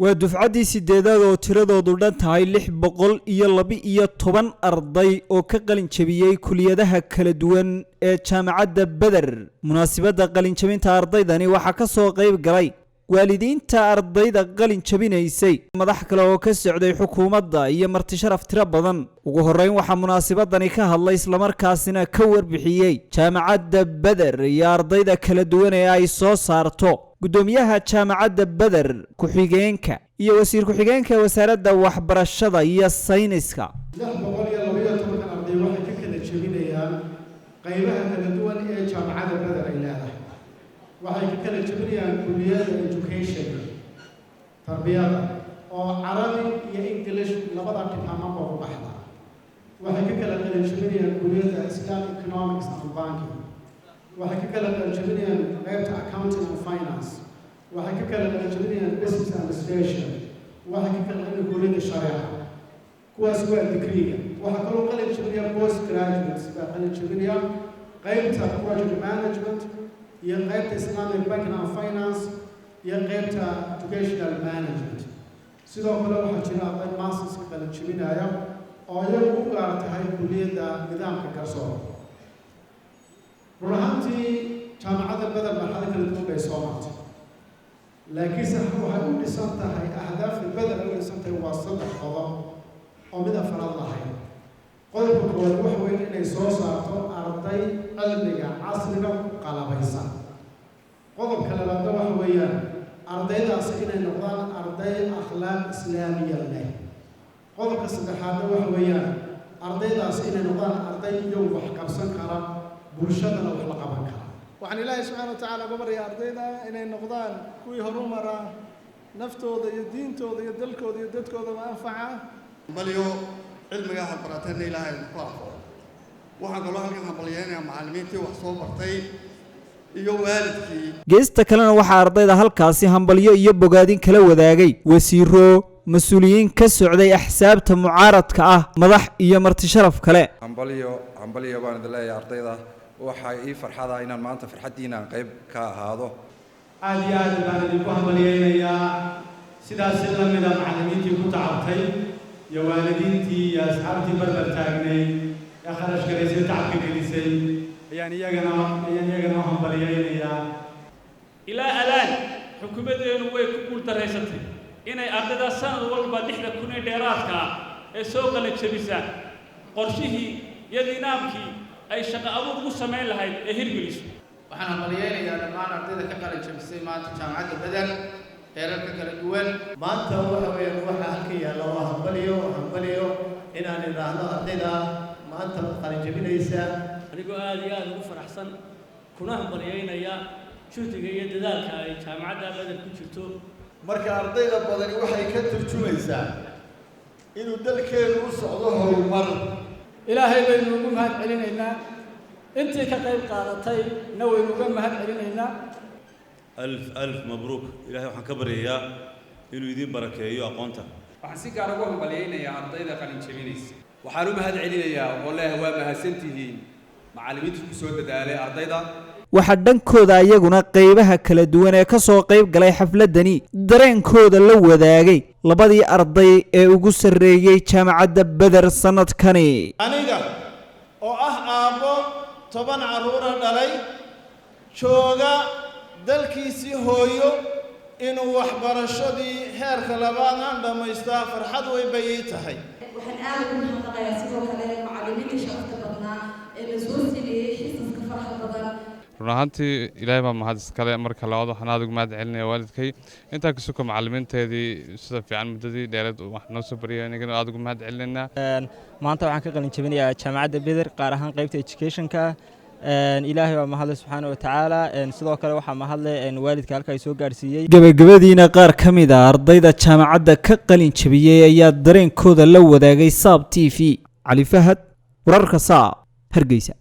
Waa dufcaddii sideedaad oo tiradoodu dhan tahay 612 arday oo ka qalin jabiyey kuliyadaha kala duwan ee Jaamacadda Beder. Munaasibadda qalinjabinta ardaydani waxaa ka soo qayb galay waalidiinta ardayda qalin jabinaysay, madax kale oo ka socday xukuumadda iyo marti sharaf tiro badan. Ugu horreyn waxaa munaasibadani ka hadlay, islamarkaasina ka warbixiyey Jaamacadda Beder iyo ardayda kala duwan ee ay soo saarto, guddoomiyaha Jaamacadda Beder, ku-xigeenka iyo wasiir ku-xigeenka Wasaaradda Waxbarashada iyo Sayniska. 612-kan arday waxay ka kala jebinayaan qaybaha kala duwan ee Jaamacadda Beder ay leedahay. Waxay ka kala jebinayaan kuliyadda education, tarbiyada, oo Carabi iyo English labada department ku baxda. Waxay ka kala jebinayaan kuliyadda Islamic economics and banking. Waxay ka kala jebinayaan qaybta accounting and finance. Waxay ka kala jebinayaan business administration. Waxay ka kala jebinayaan kuliyadda shareeca. Kuwaas waa degree-ga. Waxaa kaloo qalin jebinaya post graduates baa qalin jebinaya, qaybta project management iyo qaybta Islamic banking and finance iyo qaybta educational management. Sidoo kale waxaa jira arday masters ka qalin jebinaya oo iyagu u gaar tahay kuliyadda nidaamka garsoorka. Run ahaantii, Jaamacadda Beder marxalo kala duwan bay soo martay, laakiinse waxay u dhisan tahay, ahdaafta Beder ay u dhisan tahay waa saddex qodob oo mid afaraad lahayn. Qodobka koowaad waxa weeye inay soo saarto arday cilmiga casriga ku qalabaysan. Qodobka labaadna waxa weeyaan ardaydaasi inay noqdaan arday akhlaaq islaamiya leh. Qodobka saddexaadna waxa weeyaan ardaydaasi inay noqdaan arday iyagu wax qabsan kara, bulshadana wax la qaban kara. Waxaan Ilaahay subxaana wa tacaala uga baryaa ardayda inay noqdaan kuwii horumara naftooda iyo diintooda iyo dalkooda iyo dadkoodaba anfaca. Balyo cilmigaa had barateenna Ilaahay idinku anfaco. Waxaan kaloo halkan hambalyeynayaa macallimiintii wax soo bartay iyo waalidkii. Geesta kalena waxaa ardayda halkaasi hambalyo iyo bogaadin kala wadaagay wasiiro, mas-uuliyiin ka socday axsaabta mucaaradka ah, madax iyo marti sharaf kale. Hambalyo, hambalyo baan idin leeyahay ardayda. Waxaa ii farxada inaan maanta farxaddiina aan qayb ka ahaado. Aad iyo aad baan idinku hambalyeynayaa. Sidaas si la mida macallimiintii ku tacabtay iyo waalidiintii iyo asxaabtii barbar taagnay ee kharash garaysay, tacabka gelisay, ayaan iyagana u hambalyeynayaa. Ilaa alaan xukuumaddeenu way ku guuldarraysatay inay ardayda sanad walba 6000 ee dheeraadka ah ee soo qalin jebisa qorshihii iyo nidaamkii ay shaqo abuur ugu samayn lahayd ee hirgeliso. Waxaan hambalyeynayaa dhammaan ardayda ka qalin jebisay maanta Jaamacadda Beder, heerarka kala duwan. Maanta waxa weeyaan waxa halkan yaalla waa hambalyo, hambalyo inaan idhaahno ardayda maanta qalin jebinaysa. Anigoo aad iyo aada ugu faraxsan kuna hambalyeynaya juhdiga iyo dadaalka ay Jaamacadda Beder ku jirto. Marka ardayda badani waxay ka turjumaysaa inuu dalkeenu u socdo horumar. Ilaahay baynu ugu mahad celinaynaa, intii ka qayb qaadatay na waynu uga mahad celinaynaa. ألف ألف مبروك. Ilaahay waxaan ka baryayaa inuu idiin barakeeyo aqoonta. Waxaan si gaar ugu hambalyaynayaa ardayda qalin jebinaysa. Waxaan u mahad celinayaa oo leeyahay waa mahadsantihiin macallimiinta ku soo dadaalay ardayda. Waxaa dhankooda iyaguna qaybaha kala duwan ee ka soo qayb galay xafladani dareenkooda la wadaagay labadii arday ee ugu sarreeyey Jaamacadda Beder sannadkani. Aniga oo ah aabbo 10 carruura dhalay, jooga dalkiisii hooyo, inuu waxbarashadii heerka labaad aan dhammaystaa farxad weyn bay ii tahay. Waxaan aad ugu mahadnaqayaa sidoo kale macallimiinta sharafta badnaa ee la soo siiyey xisaska faraha badan. Run ahaantii, Ilaahay baa mahad iskale. Marka labaad, waxaan aad ugu mahad celinaya waalidkay. Intaa ka suka, macallimiinteedii sida fiican muddadii dheereed wax noo soo bariyay, inagana aad ugu mahad celinaynaa. Maanta waxaan ka qalin jebinayaa Jaamacadda Beder, qaar ahaan qaybta educationka. Ilaahay baa mahadle subxaana wa tacaala. Sidoo kale waxaa mahadle waalidka halka ay soo gaarsiiyey. Gebagabadiina, qaar ka mid a ardayda jaamacadda ka qalin jebiyey ayaa dareenkooda la wadaagay Saab TV. Cali Fahad, wararka Saab, Hargeysa.